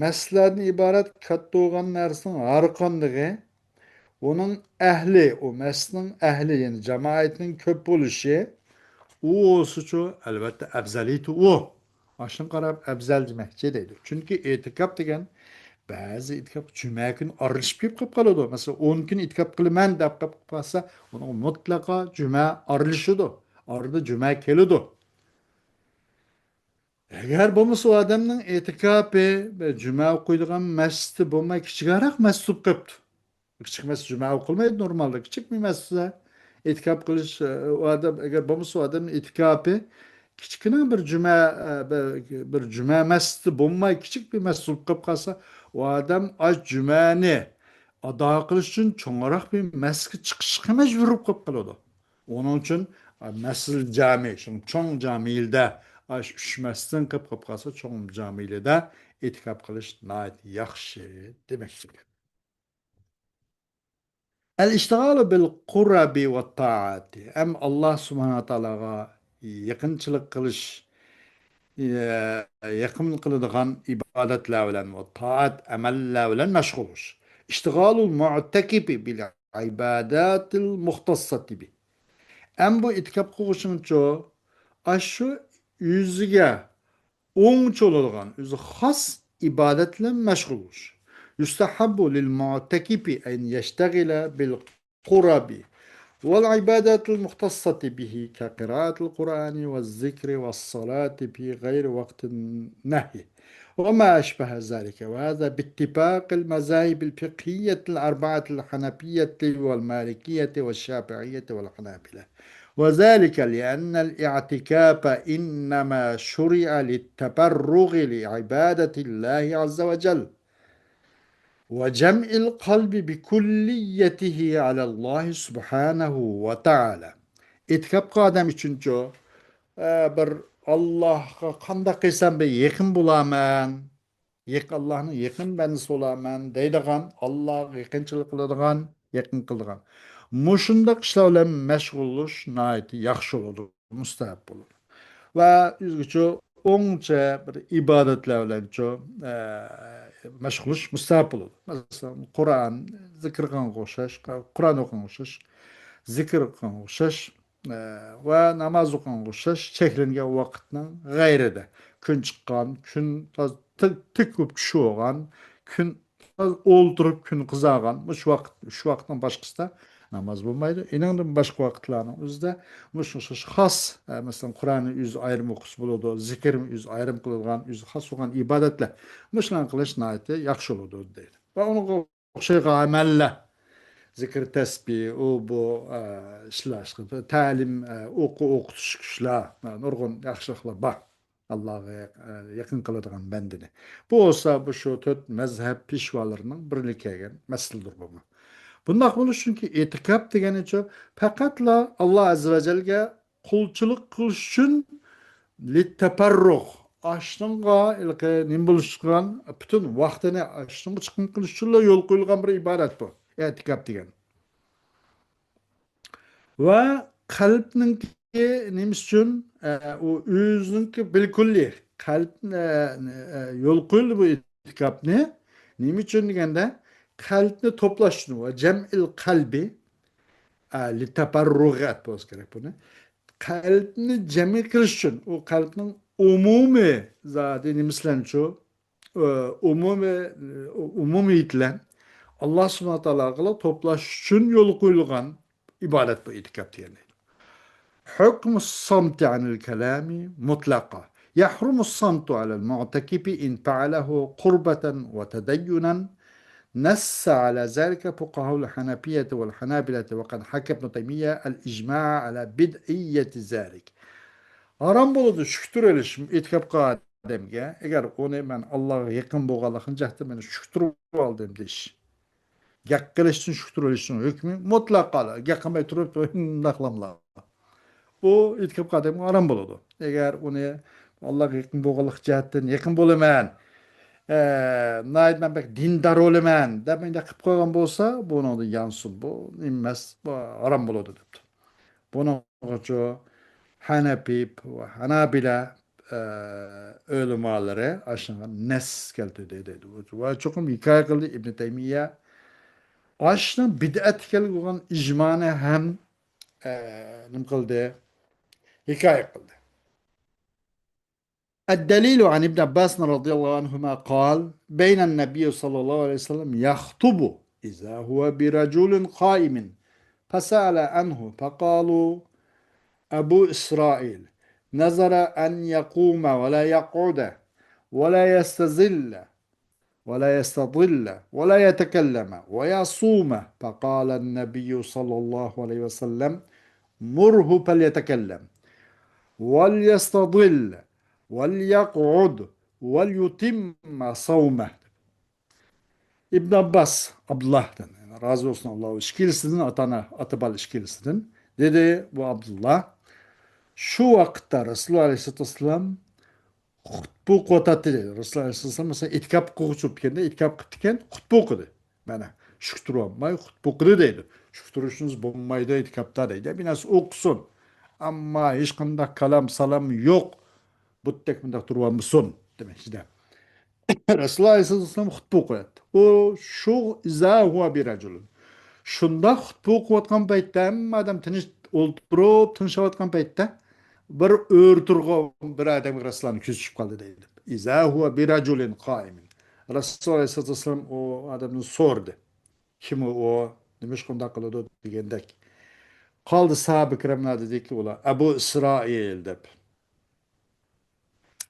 مەسچىتلەردىن ئىبارەت كاتتا بولغان نەرسىنىڭ ھەرقاندىقى، ئۇنىڭ ئەھلى، ئۇ مەسچىتنىڭ ئەھلى، يەنى جامائەتنىڭ كۆپ بولۇشى، ئۇ بولسىچۇ، ئەلۋەتتە، ئەۋزەلىيىتى ئۇ. ئاشۇنى قاراپ ئەۋزەل دېمەكچى دەيدۇ. چۈنكى ئېتىكاپ دېگەن، بەزى ئېتىكاپ جۈمە كۈنى ئارىلىشىپ كېلىپ قېلىپ قالىدۇ. مەسىلەن، ئون كۈن ئېتىكاپ قىلىمەن دەپ قېلىپ قالسا، ئۇنىڭ مۇتلەقا جۈمە ئارىلىشىدۇ. ئارىدا جۈمە كېلىدۇ. ئەگەر بولمىسا، ئۇ ئادەمنىڭ ئېتىكاپى جۈمە ئوقۇيدىغان مەسچىتى بولماي، كىچىكرەك مەسچىت بولۇپ قېلىپتۇ. كىچىك مەسچىت جۈمە ئوقۇلمايدۇ نورمالدا. كىچىك بىر مەسچىتتە ئېتىكاپ قىلىش، ئە، ئۇ ئادەم، ئەگەر بولمىسا، ئۇ ئادەمنىڭ ئېتىكاپى كىچىككىنە بىر جۈمە، ئە، بىر، بىر جۈمە مەسچىتى بولماي، كىچىك بىر مەسچىت بولۇپ قېلىپ قالسا، ئۇ ئادەم ئاشۇ جۈمەنى ئادا قىلىش ئۈچۈن چوڭراق بىر مەسچىتكە چىقىشقا مەجبۇر بولۇپ قېلىپ قالىدۇ. ئۇنىڭ ئۈچۈن، ئە، مەسچىدىل جامى، شۇ چوڭ جامىلىدە، ئاشۇ ئۈچ مەسچىتتىن قېلىپ قېلىپ قالسا، چوڭ جامىلىدە ئېتىكاپ قىلىش ناھايىتى ياخشى دېمەكچى. الاشتغال بالقرب والطاعات. ھەم ئاللا سۇبھانەھۇ ۋە تائالاغا يېقىنچىلىق قىلىش، يېقىن قىلىدىغان ئىبادەتلەر بىلەن ۋە تائەت ئەمەللەر بىلەن مەشغۇل بولۇش. اشتغال المعتكف بالعبادات المختصة به. ھەم بۇ ئېتىكاپ قىلغۇچىنىڭچۇ، ئاشۇ ئۆزىگە ئوڭچە بولىدىغان، ئۆزى خاس ئىبادەت بىلەن مەشغۇل بولۇش. يستحب للمعتكف أن يشتغل بالقرب والعبادات المختصة به كقراءة القرآن والذكر والصلاة في غير وقت النهي وما أشبه ذلك، وهذا باتفاق المذاهب الفقهية الأربعة الحنفية والمالكية والشافعية والحنابلة. وذلك لأن الاعتكاف إنما شرع للتفرغ لعبادة الله عز وجل وجمع القلب بكليته على الله سبحانه وتعالى. ئېتىكاپقا ئادەم ئۈچۈنچۇ، ئە، بىر ئاللاھقا قانداق قىلسام بىر يېقىن بولارمەن، يېق-، ئاللاھنىڭ يېقىن بەندىسى بولارمەن دەيدىغان، ئاللاھقا يېقىنچىلىق قىلىدىغان، يېقىن قىلىدىغان. مۇشۇنداق ئىشلار بىلەن مەشغۇللىنىش ناھايىتى ياخشى بولىدۇ، مۇستەھەب بولىدۇ. ۋە ئۆزگىچە ئوڭچە بىر ئىبادەتلەر بىلەنچۇ، ئە، مەشغۇللىنىش مۇستەھەب بولىدۇ. مەسىلەن، قۇرئان، زىكىر قىلغانغا ئوخشاش، قۇرئان ئوقۇغانغا ئوخشاش، زىكىر قىلغانغا ئوخشاش، ئە، ۋە ناماز ئوقۇغانغا ئوخشاش چەكلەنگەن ۋاقىتنىڭ غەيرىدە، كۈن چىققان، كۈن تاز-، تىك، تىك بولۇپ چۈشۈۋالغان، كۈن تاز-، ئولتۇرۇپ كۈن قىزارغان، مۇشۇ ۋاقىت، شۇ ۋاقىتنىڭ باشقىسىدا ناماز بولمايدۇ. ئېنىڭدىن باشقا ۋاقىتلارنىڭ ئۆزىدە مۇشۇ ئوخشاش خاس، ئە، مەسىلەن، قۇرئاننى ئۆزى ئايرىم ئوقۇسا بولىدۇ، زىكىرنى ئۆزى ئايرىم قىلىدىغان، ئۆزى خاس بولغان ئىبادەتلەر، مۇشۇلارنى قىلىش ناھايىتى ياخشى بولىدۇ، دەيدۇ. ۋە ئۇنىڭغا ئوخشايدىغان ئەمەللەر، زىكىر، تەسبىھ، ئۇ، بۇ، ئە، ئىشلار، تەلىم، ئە، ئوقۇ-، ئوقۇتۇش ئىشلار، ئە، نۇرغۇن ياخشىلىقلار بار. ئاللاھقا، ئە، يېقىن قىلىدىغان بەندىنى. بۇ بولسا، بۇ شۇ تۆت مەزھەپ پېشۋالىرىنىڭ بىرلىككە كەلگەن مەسىلىدۇر بۇمۇ. بۇنداق بولۇش، چۈنكى ئېتىكاپ دېگىنىچۇ، پەقەتلا ئاللا ئەززە ۋە جەلگە قۇلچىلىق قىلىش ئۈچۈن لىتتەپەررۇغ، ئاشۇنىڭغا ھېلىقى نېمە بولۇشقان، پۈتۈن ۋاقتىنى ئاشۇنىڭغا چىقىم قىلىش ئۈچۈنلا يول قويۇلغان بىر ئىبادەت بۇ، ئېتىكاپ دېگەن. ۋە قەلبنىڭكى نېمىسى ئۈچۈن، ئە، ئۇ ئۆزىنىڭكى بىلكۈللى قەلب، ئە، ئە، يول قويۇلدى بۇ ئېتىكاپنى. نېمە ئۈچۈن دېگەندە، قەلبنى توپلاش ئۈچۈن. ۋە جەمئىل قەلبى، للتفرغ بولسا كېرەك بۇنى. قەلبنى جەم قىلىش ئۈچۈن، ئۇ قەلبنىڭ ئومۇمىي زادى نېمىسىلەنچۇ، ئومۇمىي، ئومۇمىيەتلەن ئاللا سۇبھانە تائالاغا توپلاش ئۈچۈن يولغا قويۇلغان ئىبادەت بۇ ئېتىكاپ دېگەن. حكم الصمت عن الكلام مطلقا. يحرم الصمت على المعتكف إن فعله قربة وتدينا. نص على ذلك فقهاء الحنفية والحنابلة، وقد حكى ابن تيمية الإجماع على بدعية ذلك. ھارام بولىدۇ شۈكتۈرۈۋېلىش ئېتىكاپقا ئادەمگە، ئەگەر ئۇنى مەن ئاللاغا يېقىن بولغانلىقىم جەھەتتىن مەن شۈكتۈرۈۋالدىم دېيىش. گەپ قىلىشتىن شۈكتۈرۈۋېلىشنىڭ ھۆكمى مۇتلەق قالىدۇ. گەپ قىلماي تۇرۇپ، مۇنداقلاملا. بۇ ئېتىكاپقا ئادەمگە ھارام بولىدۇ. ئەگەر ئۇنى ئاللاغا يېقىن بولغانلىق جەھەتتىن يېقىن بولىمەن، ئە، ناھايىتى مەن بەك دىندار بولىمەن دەپ مۇنداق قىلىپ قويغان بولسا، بۇنىڭدىن يانسۇن. بۇ ئەمەس، بۇ ھارام بولىدۇ دەپتۇ. بۇنىڭغىچۇ ھەنەپىي ۋە ھەنابىلە، ئە، ئۆلىمالىرى ئاشۇنىڭغا نەس كەلتۈردى دەيدۇ. ۋە چوقۇم ھېكايە قىلدى ئىبنى تەيمىيە. ئاشۇنىڭ بىدئەت ئىكەنلىكى بولغان ئىجمانى ھەم، ئە، نېمە قىلدى؟ ھېكايە قىلدى. الدليل عن ابن عباس رضي الله عنهما قال: بين النبي صلى الله عليه وسلم يخطب إذا هو برجل قائم، فسأل عنه، فقالوا: أبو إسرائيل، نذر أن يقوم ولا يقعد ولا يستظل ولا يستظل ولا يتكلم ويصوم، فقال النبي صلى الله عليه وسلم: مره فليتكلم وليستظل وليقعد وليتم صومه. ئىبن ئابباس، ئابدۇللا، رازى بولسۇن ئاللا، ئىككىلىسىدىن، ئاتا ئانا، ئاتا بالا ئىككىلىسىدىن، دېدى بۇ ئابدۇللا، شۇ ۋاقىتتا رەسۇلۇللا ئەلەيھىسسالاتۇ ۋەسسالام خۇتبە ئوقۇۋاتاتتى دەيدۇ. رەسۇلۇللا ئەلەيھىسسالام مەسىلەن ئېتىكاپ قىلغۇچى بولۇپ كەلگەندە، ئېتىكاپ قىپتىكەن، خۇتبە ئوقۇدى. مانا شۈكتۈرۈۋالماي خۇتبە ئوقۇدى دەيدۇ. شۈكتۈرۈشىڭىز بولمايدۇ ئېتىكاپتا دەيدۇ. بىر نەرسە ئوقۇسۇن. ئەمما ھېچقانداق كالام سالام يوق. بۇتتەك مۇنداق تۇرۇۋالمىسۇن دېمەكچىدە. رەسۇلۇللا ئەلەيھىسسالام خۇتبە ئوقۇياتتى. ئۇ شۇ ئىزا ھۇۋا بىرەجۇلۇن. شۇنداق خۇتبە ئوقۇۋاتقان پەيتتە، ھەممە ئادەم تىنچ ئولتۇرۇپ تىڭشاۋاتقان پەيتتە، بىر ئۆرە تۇرغان بىر ئادەمگە رەسۇلۇللانىڭ كۆزى چۈشۈپ قالدى دەيدۇ. ئىزا ھۇۋا بىرەجۇلىن قائىمىن. رەسۇلۇللا ئەلەيھىسسالام ئۇ ئادەمدىن سورىدى. كىم ئۇ؟ نېمىشقا ئۇنداق قىلىدۇ؟ دېگەندەك. قالدى ساھابە كىراملار دېدىكى، ئۇلار ئەبۇ ئىسرائىل دەپ.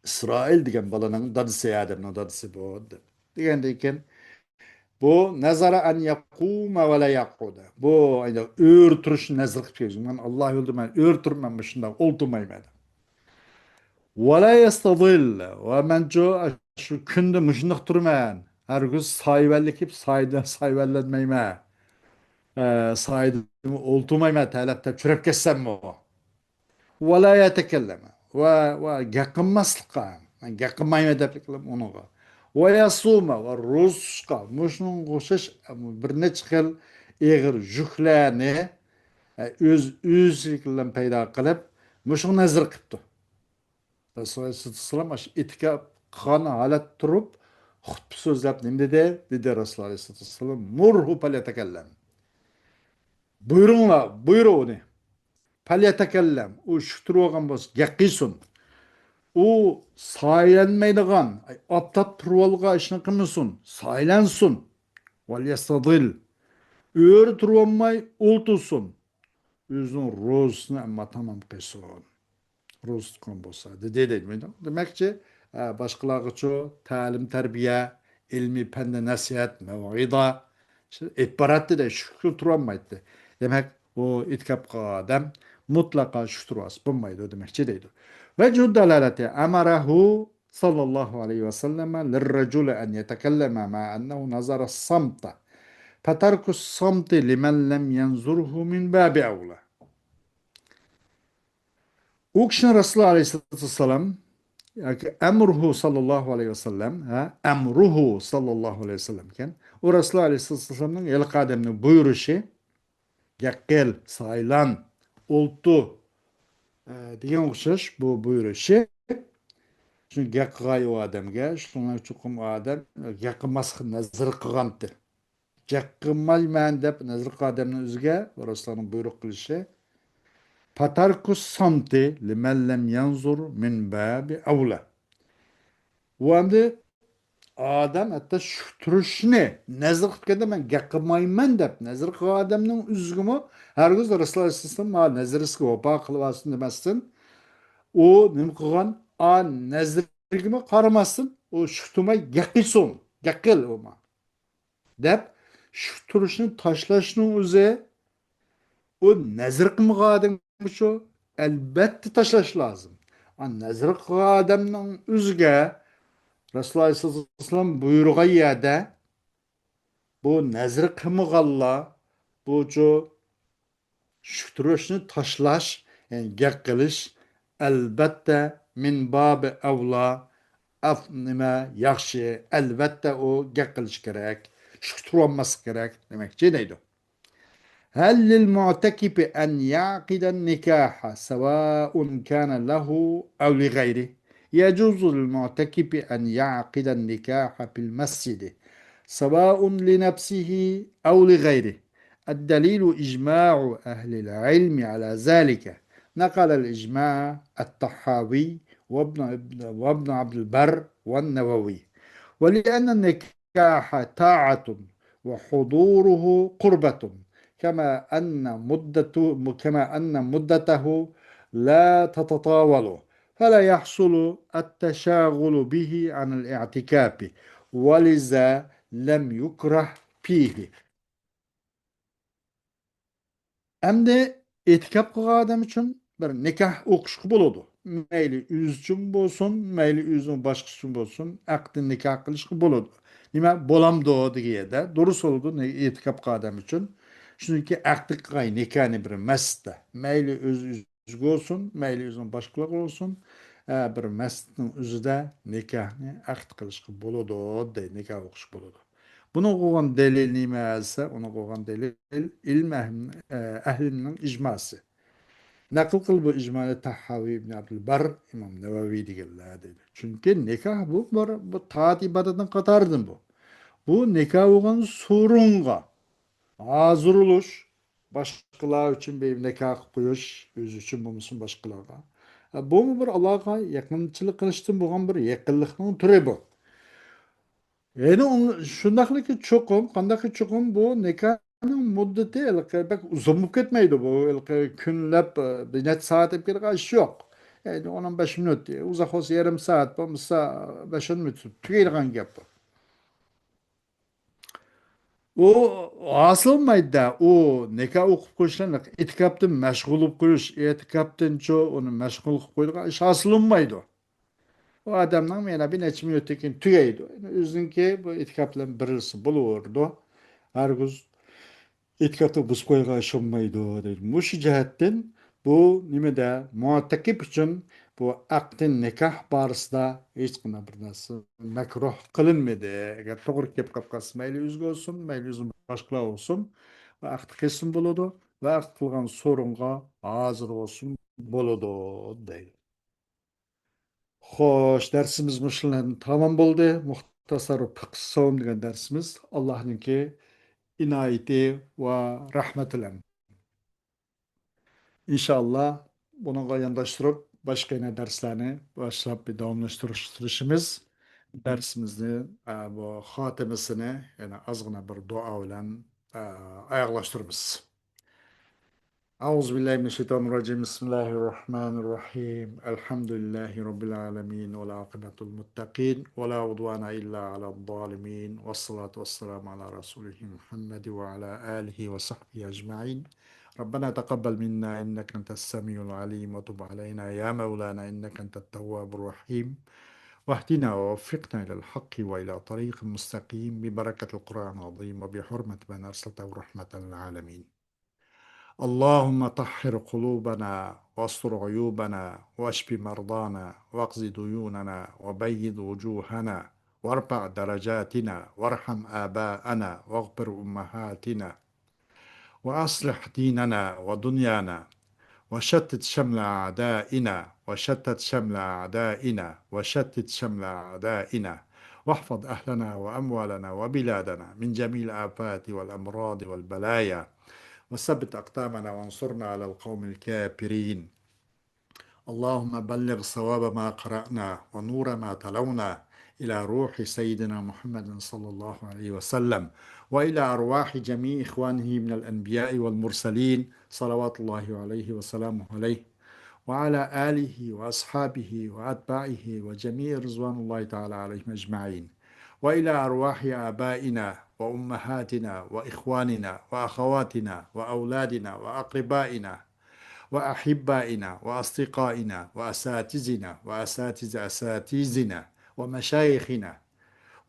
ئىسرائىل دېگەن بالىنىڭ دادىسى، ئادەمنىڭ دادىسى بۇ، دەپ. دېگەندىن كېيىن، بۇ نەزەرە ئەن يەقۇمە ۋە لا يەقۇدە. بۇ ئەينى ئۆرە تۇرۇشنى نەزەر قىلىپ كەلگەن. مەن ئاللا يولىدا مەن ئۆرە تۇرۇپ، مەن مۇشۇنداق ئولتۇرمايمەن. ۋە لا يەستەزىل. ۋە مەنچۇ شۇ كۈندە مۇشۇنداق تۇرىمەن. ھەرگىز سايىۋەنلىكىپ، سايىدا-، سايىۋەنلەنمەيمەن. ئە، سايىدىمۇ ئولتۇرمايمەن، تەلەپ تەپ چۈرەپ كەتسەممۇ. ۋە لا يەتەكەللەم. ۋە، ۋە گەپ قىلماسلىققا. مەن گەپ قىلمايمەن دەپ قىلىپ ئۇنىڭغا. ۋە يەسۇمە، ۋە روزا تۇتۇشقا. مۇشۇنىڭغا ئوخشاش بىر نەچچە خىل ئېغىر يۈكلەرنى، ئە، ئۆز، ئۆزلۈكى بىلەن پەيدا قىلىپ، مۇشۇنى نەزەر قىپتۇ. رەسۇلۇللا ئەلەيھىسسالام ئاشۇ ئېتىكاپ قىلغان ھالەتتە تۇرۇپ، خۇتبە سۆزلەپ نېمە دېدى؟ دېدى رەسۇلۇللا ئەلەيھىسسالام: مۇرھۇ پەليەتەكەللەم. بۇيرۇڭلار، بۇيرۇ ئۇنى. پەليەتەكەللەم. ئۇ شۈكتۈرۈۋالغان بولسا، گەپ قىلسۇن. ئۇ سايىلەنمەيدىغان، ئاپتاپ تۇرۇۋالغان ئىشنى قىلمىسۇن، سايىلەنسۇن. ۋەليەستەزىل. ئۆرە تۇرۇۋالماي ئولتۇرسۇن. ئۆزىنىڭ روزىسىنى ئەمما تامام قىلسۇن. روزا تۇتقان بولسا، دېدى دەيدۇ. دېمەكچى، ئە، باشقىلارغىچۇ تەلىم-تەربىيە، ئىلمىي پەندە نەسىھەت، مەۋئىزە ئېلىپ باراتتى دەيدۇ، شۈكتۈرۈپ تۇرالمايتتى. دېمەك، ئۇ ئېتىكاپ قىلغان ئادەم مۇتلەقا شۈكتۈرۈۋالسا بولمايدۇ دېمەكچى دەيدۇ. ۋەجھۇ دالالەتى ئەمەرەھۇ صلى الله عليه وسلم للرجل أن يتكلم مع أنه نذر الصمت، فترك الصمت لمن لم ينذره من باب أولى. ئۇ كىشىنى رەسۇلۇللا ئەلەيھىسسالاتۇ ۋەسسالام ياكى ئەمرۇھۇ ساللاللاھۇ ئەلەيھى ۋەسەللەم، ھە، ئەمرۇھۇ ساللاللاھۇ ئەلەيھى ۋەسەللەم ئىكەن. ئۇ رەسۇلۇللا ئەلەيھىسسالاتۇ ۋەسسالامنىڭ ھېلىقى ئادەمنى بۇيرۇشى، گەپ قىل، سايلان، ئولتۇر، ئە، دېگەن ئوخشاش بۇ بۇيرۇشى. شۇ گەپ قىلغاي ئۇ ئادەمگە، شۇڭا چوقۇم ئۇ ئادەم گەپ قىلماسلىققا نەزەر قىلغانتى. گەپ قىلمايمەن دەپ نەزىر قىلغان ئادەمنىڭ ئۆزىگە رەسۇلۇللانىڭ بۇيرۇق قىلىشى، فترك الصمت لمن لم ينظر من باب أولى. ئۇ ئەمدى ئادەم ھەتتا شۈك تۇرۇشنى نەزىر قىلىپ كەتتى، مەن گەپ قىلمايمەن دەپ نەزىر قىلغان ئادەمنىڭ ئۆزىگىمۇ ھەرگىز رەسۇلۇللا ئەلەيھىسسالام نەزىرىسىگە ۋاپا قىلىۋالسۇن دېمەستىن، ئۇ نېمە قىلغان؟ ئا نەزىرگىمۇ قارىماستىن، ئۇ شۈك تۇرماي گەپ قىلسۇن، گەپ قىل ئۇما دەپ شۈك تۇرۇشنى تاشلاشنىڭ ئۆزى، ئۇ نەزىر قىلمىغان ئادەمگىچۇ ئەلبەتتە تاشلاش لازىم. ئا، نەزىر قىلغان ئادەمنىڭ ئۆزىگە رەسۇلۇللا ئەلەيھىسسالام بۇيرۇغان يەردە بۇ نەزىر قىلمىغانلار بۇچۇ شۈك تۇرۇشنى تاشلاش، يەنى گەپ قىلىش، ئەلبەتتە، مىن بابى ئەۋلا، ئەف-، نېمە، ياخشى، ئەلۋەتتە، ئۇ گەپ قىلىشى كېرەك، شۈك تۇرۇۋالماسلىقى كېرەك دېمەكچى دەيدۇ. هل للمعتكف أن يعقد النكاح سواء كان له أو لغيره؟ يجوز للمعتكف أن يعقد النكاح في المسجد سواء لنفسه أو لغيره. الدليل إجماع أهل العلم على ذلك. نقل الإجماع الطحاوي وابن، وابن عبد البر والنووي. ولأن النكاح طاعة وحضوره قربة، كما أن مدة-، كما أن مدته لا تتطاول، فلا يحصل التشاغل به عن الاعتكاف، ولذا لم يكره فيه. ئەمدى ئېتىكاپ قىلغان ئادەم ئۈچۈن بىر نىكاھ ئوقۇشقا بولىدۇ. مەيلى ئۆزى ئۈچۈن بولسۇن، مەيلى ئۆزىنىڭ باشقىسى ئۈچۈن بولسۇن، ئەقدى نىكاھ قىلىشقا بولىدۇ. نېمە، بولامدۇ دېگەن يەردە دۇرۇس بولىدۇ، نى-، ئېتىكاپ قىلغان ئادەم ئۈچۈن. چۈنكى ئەقدى قىلغان نىكاھنى بىر مەسچىتتە، مەيلى ئۆز-، ئۆزىگە بولسۇن، مەيلى ئۆزىنىڭ باشقىلىرىغا بولسۇن، ئە، بىر مەسچىتنىڭ ئۆزىدە نىكاھنى ئەقد قىلىشقا بولىدۇ، دەيدۇ، نىكاھ ئوقۇشقا بولىدۇ. بۇنىڭغا قويغان دەلىل نېمە دېسە، ئۇنىڭغا قويغان دەلىل ئىلىم ئەھلىنىڭ، ئە، ئەھلىنىڭ ئىجماسى. نەقىل قىل بۇ ئىجمانى تەھھاۋى ئىبن ئابدۇلبار، ئىمام نەۋەۋى دېگەنلەر دەيدۇ. چۈنكى نىكاھ بۇ بىر، بۇ تائەت ئىبادەتنىڭ قاتارىدىن بۇ. بۇ نىكاھ بولغان سورۇنغا ھازىرلىنىش، باشقىلار ئۈچۈن بىر نىكاھ قىلىپ قويۇش، ئۆزى ئۈچۈن بولمىسۇن باشقىلارغا. ئە، بۇمۇ بىر ئاللاغا يېقىنچىلىق قىلىشتىن بولغان بىر يېقىنلىقنىڭ تۈرى بۇ. يەنى ئۇن-، شۇنداقلىكى چوقۇم، قانداقكى چوقۇم بۇ نىكاھنىڭ مۇددىتى ھېلىقى بەك ئۇزۇن بولۇپ كەتمەيدۇ. بۇ ھېلىقى كۈنلەپ، ئە، بىر نەچچە سائەت ئېلىپ كېلىدىغان ئىش يوق. يەنى ئون ئون بەش مىنۇت، ئۇزاق بولسا يېرىم سائەت، بولمىسا بەش ئون مىنۇت تۈگەيدىغان گەپ بۇ. ئۇ ھاسىل بولمايدۇ-دە، ئۇ نىكاھ ئوقۇپ قويۇشلارنى ئېتىكاپتىن مەشغۇل بولۇپ قويۇش، ئېتىكاپتىنچۇ ئۇنى مەشغۇل قىلىپ قويىدىغان ئىش ھاسىل بولمايدۇ. ئۇ ئادەمنىڭ يەنە بىر نەچچە مىنۇتتىن كېيىن تۈگەيدۇ. يەنى ئۆزىنىڭكى بۇ ئېتىكاپ بىلەن بىرلىسى بولۇۋېرىدۇ. ھەرگىز ئېتىكاپتا بۇزۇپ قويغان ئىش بولمايدۇ دەيدۇ. مۇشۇ جەھەتتىن بۇ نېمىدە مۇئتەكىپ ئۈچۈن بۇ ئەقدى نىكاھ بارىسىدا ھېچقانداق بىر نەرسە مەكرۇھ قىلىنمىدى. ئەگەر توغرا كېلىپ قالسا، مەيلى ئۆزىگە بولسۇن، مەيلى ئۆزىنىڭ باشقىلار بولسۇن، بۇ ئەقدى قىلسىمۇ بولىدۇ ۋە ئەقدى قىلغان سورۇنغا ھازىر بولسۇن بولىدۇ دەيدۇ. خوش، دەرسىمىز مۇشۇ بىلەن تامام بولدى. مۇختەسەر فىقھى سوم دېگەن دەرسىمىز. ئاللاھنىڭكى ئىنايىتى ۋە رەھمىتى بىلەن. ئىنشائاللا، بۇنىڭغا يانداشتۇرۇپ، باشقا يەنە دەرسلەرنى باشلاپ داۋاملاشتۇرۇشىمىز. دەرسىمىزنى، ئە، بۇ خاتىمىسىنى يەنە ئازغىنە بىر دۇئا بىلەن، ئە، ئاياغلاشتۇرىمىز. أعوذ بالله من الشيطان الرجيم. بسم الله الرحمن الرحيم. الحمد لله رب العالمين، والعاقبة للمتقين، ولا عدوان إلا على الظالمين، والصلاة والسلام على رسوله محمد وعلى آله وصحبه أجمعين. ربنا تقبل منا إنك أنت السميع العليم، وتب علينا يا مولانا إنك أنت التواب الرحيم، واهدنا ووفقنا إلى الحق وإلى طريق مستقيم، ببركة القرآن العظيم وبحرمة من أرسلته رحمة للعالمين. اللهم طهر قلوبنا واستر عيوبنا واشف مرضانا واقض ديوننا وبيض وجوهنا وارفع درجاتنا وارحم آباءنا واغفر أمهاتنا وأصلح ديننا ودنيانا وشتت شمل أعدائنا وشتت شمل أعدائنا وشتت شمل أعدائنا واحفظ أهلنا وأموالنا وبلادنا من جميع الآفات والأمراض والبلايا، وثبت أقدامنا وانصرنا على القوم الكافرين. اللهم بلغ ثواب ما قرأنا ونور ما تلونا إلى روح سيدنا محمد صلى الله عليه وسلم، وإلى أرواح جميع إخوانه من الأنبياء والمرسلين صلوات الله عليه وسلامه عليه، وعلى آله وأصحابه وأتباعه وجميع رضوان الله تعالى عليهم أجمعين، وإلى أرواح آبائنا وأمهاتنا وإخواننا وأخواتنا وأولادنا وأقربائنا وأحبائنا وأصدقائنا وأساتذنا وأساتذ أساتذنا ومشايخنا،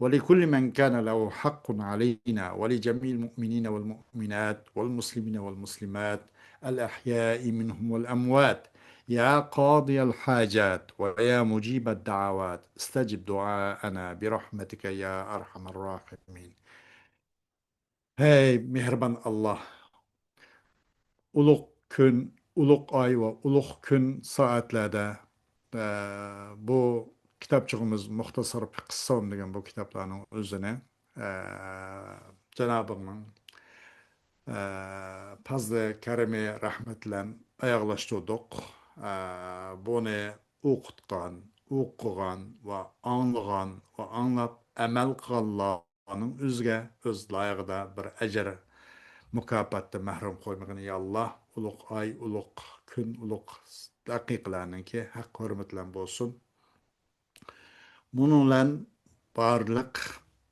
ولكل من كان له حق علينا، ولجميع المؤمنين والمؤمنات والمسلمين والمسلمات الأحياء منهم والأموات، يا قاضي الحاجات ويا مجيب الدعوات، استجب دعاءنا برحمتك يا أرحم الراحمين. ھەي مېھرىبان ئاللاھ، ئۇلۇغ كۈن، ئۇلۇغ ئاي ۋە ئۇلۇغ كۈن سائەتلەردە، ئە، بۇ كىتابچىغىمىز مۇختەسەر فىقھى سەۋم دېگەن بۇ كىتابلارنىڭ ئۆزىنى، ئە، جانابىڭنىڭ، ئە، پەزلى كەرىمى رەھمىتى بىلەن ئاياغلاشتۇردۇق. ئە، بۇنى ئوقۇتقان، ئوقۇغان ۋە ئاڭلىغان ۋە ئاڭلاپ ئەمەل قىلغانلار ئۇلارنىڭ ئۆزىگە ئۆز لايىقىدا بىر ئەجىر، مۇكاپاتتىن مەھرۇم قويمىغىن، يا ئاللاھ. ئۇلۇغ ئاي، ئۇلۇغ كۈن، ئۇلۇغ دەقىقىلەرنىڭكى ھەق ھۆرمىتى بىلەن بولسۇن. بۇنىڭ بىلەن بارلىق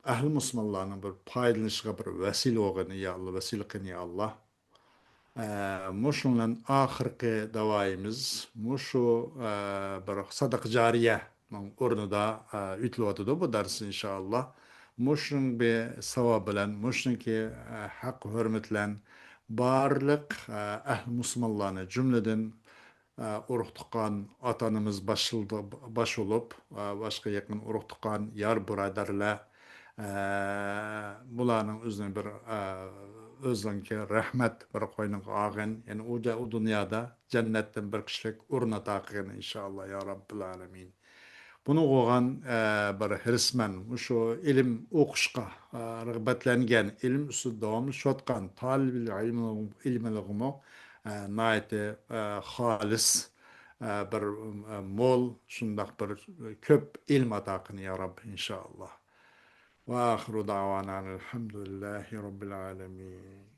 ئەھلى مۇسۇلمانلارنىڭ بىر پايدىلىنىشىغا بىر ۋەسىلە بولغىن، يا ئاللاھ، ۋەسىلە قىلغىن، يا ئاللاھ. ئە، مۇشۇنىڭ بىلەن ئاخىرقى داۋايىمىز مۇشۇ، ئە، بىر سەدىقە جارىيەنىڭ ئورنىدا، ئە، ئۆتۈلۈۋاتىدۇ بۇ دەرس، ئىنشائاللاھ. مۇشۇنىڭ بىر ساۋابى بىلەن، مۇشۇنىڭكى، ئە، ھەق ھۆرمىتى بىلەن بارلىق، ئە، ئەھلى مۇسۇلمانلارنى، جۈملىدىن، ئە، ئۇرۇق تۇغقان ئاتا-ئانىمىز باش، باش بولۇپ، ئە، باشقا يېقىن ئۇرۇق تۇغقان، يار بۇرادەرلەر، ئە، بۇلارنىڭ ئۆزىنىڭ بىر، ئە، ئۆزىنىڭكى رەھمەت بىر قوينىغا ئالغىن، يەنى ئۇ جا-، ئۇ دۇنيادا جەننەتتىن بىر كىشىلىك ئورۇن ئاتا قىلغىن، ئىنشائاللاھ، يا رەببىل ئالەمىن. بۇنى ئوقۇغان، ئە، بىر ھېرىسمەن، مۇشۇ ئىلىم ئوقۇشقا، ئە، رىغبەتلەنگەن، ئىلىم ئۈستىدە داۋاملىشىۋاتقان تالىبىل ئىلمىلىرىمۇ، ئە، ناھايىتى، ئە، خالىس، ئە، بىر، ئە، مول، شۇنداق بىر كۆپ ئىلىم ئاتا قىلغىن، يا رەب، ئىنشائاللاھ. وآخر دعوانا أن الحمد لله رب العالمين.